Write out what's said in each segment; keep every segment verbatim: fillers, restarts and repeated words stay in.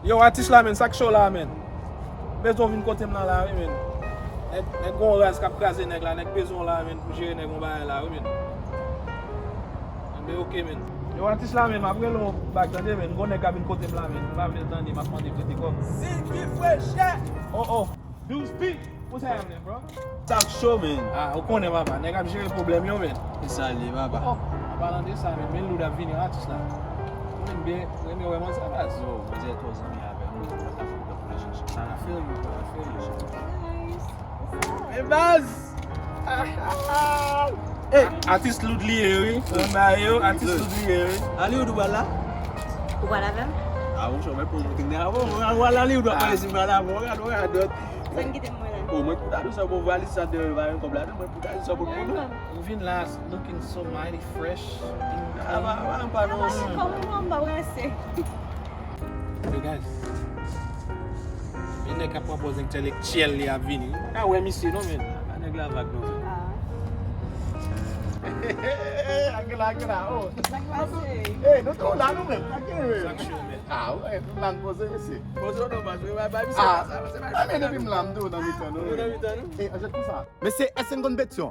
Yo, atis la, menn, sa k cho la, menn? Bezwen w vin kote m nan la, wi, menn. Nèg, nèg gon raz k ap kraze nèg la, nèg bezwen w la, menn, pou jere nèg yon bagay la, wi, menn. Enben, oke, menn. Yo, atis la, menn, m ap rele w back, tande, menn. Gon nèg k ap vin kote m la, menn. M pa vle l tande, m ap mande prete kòb. Silky Fresh! Oh, oh. Dous P! What's happening, bro? Sa k cho, man. Ah, ou konnen, papa. Nèg ap jere pwoblèm yo, man. E sa l ye, papa. Oh, an palan de sa, man, men Loud ap vini, atis la. Ou menm byen renmen wè manzè, baz. Yo, manzè twò zanmi avè m. Yo, nou pa ka fè pwoblèm pou nou chèche. I feel you, bro. I feel you. Hey, baz! Eh, atis Loud li ye, wi. Mwen ba yo, atis Loud li ye, wi. A Loud ou pral la? Ou pral avè m? Ah, bon, chòmè pou mwen, mwen, mwen, mwen, Loud, ou pral pale si m pral avè w, gad, gad, gad. Sa n kite m mwen la? Oh, mwen kontan di sa pou valiz sa de, ba, kòb la, non, mwen kontan di sa pou mwen. Ou vin la looking so mighty fresh. Ah, ba, ba, ba, non. Kòman mwen pa prese? Hey, guys. Men nèg k ap pran pòz entèlektyèl li ap vini. Ou pa wè misye non, men. Pa nèg la vag non, men. Ah. Akela, akela, oh. Sa k pase? Hey, nou tou la nou menm. Akela. Sa k cho, men. Ah, wè, nou la n poze, mesye. Poze w non, baz, wi, bay, bay, misye, ah, bay, bay, bay, bay, men depi m la, m tou nan mitan nou, wi. Ou nan mitan nou? Hey, Anjèt, konsa. Mesye, èske n konn Petyon?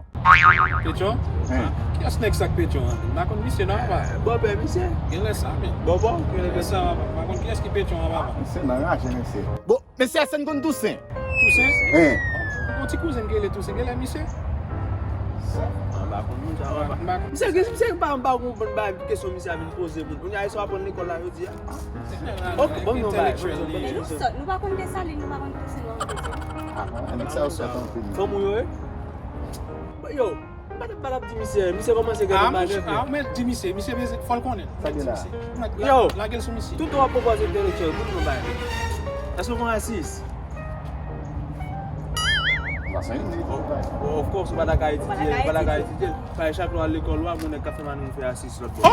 Petyon? Hein. Kiyès nèg sa k Petyon an? M pa konn misye non, papa. Bòpè misye. Genlè sa, men. Bòbò, genlè sa, papa. M pa konn kiyès ki Petyon an, papa. Misye nan raje, mesye. Bon, mesye, èske n konn Tousen? Tousen? Hein. Yon ti kouzen m ki rele Tousen, genlè misye. M pa konn moun sa, papa. M pa konn. Misye, misye, m pa, m pa konprann bagay, kesyon misye a vin poze moun. Kounye a, e sa w aprann lekòl la jodi a? Ok, bon, nou bay. Men nou sòt, nou pa konn Desalin, nou pa konn Tousen, nou pa konn Petyon. Ah, nèg sa yo sòt anpil. Fanm ou yo ye? Yo, m pa t ap, pa t ap di misye, misye kòmanse gen manèv. Ah, men di misye, misye bezwen, fò l konnen. Sa gen la? Yo, lage l sou misye. Tout w ap pwopoze entèlektyèl, tout nou bay. Èske w konn asis? Of course, ou pa ta ka etidye, ou pa ta ka etidye. Paske chak lè w al lekòl ou a, moun nèg k ap fè manèv fè asis lòt bò.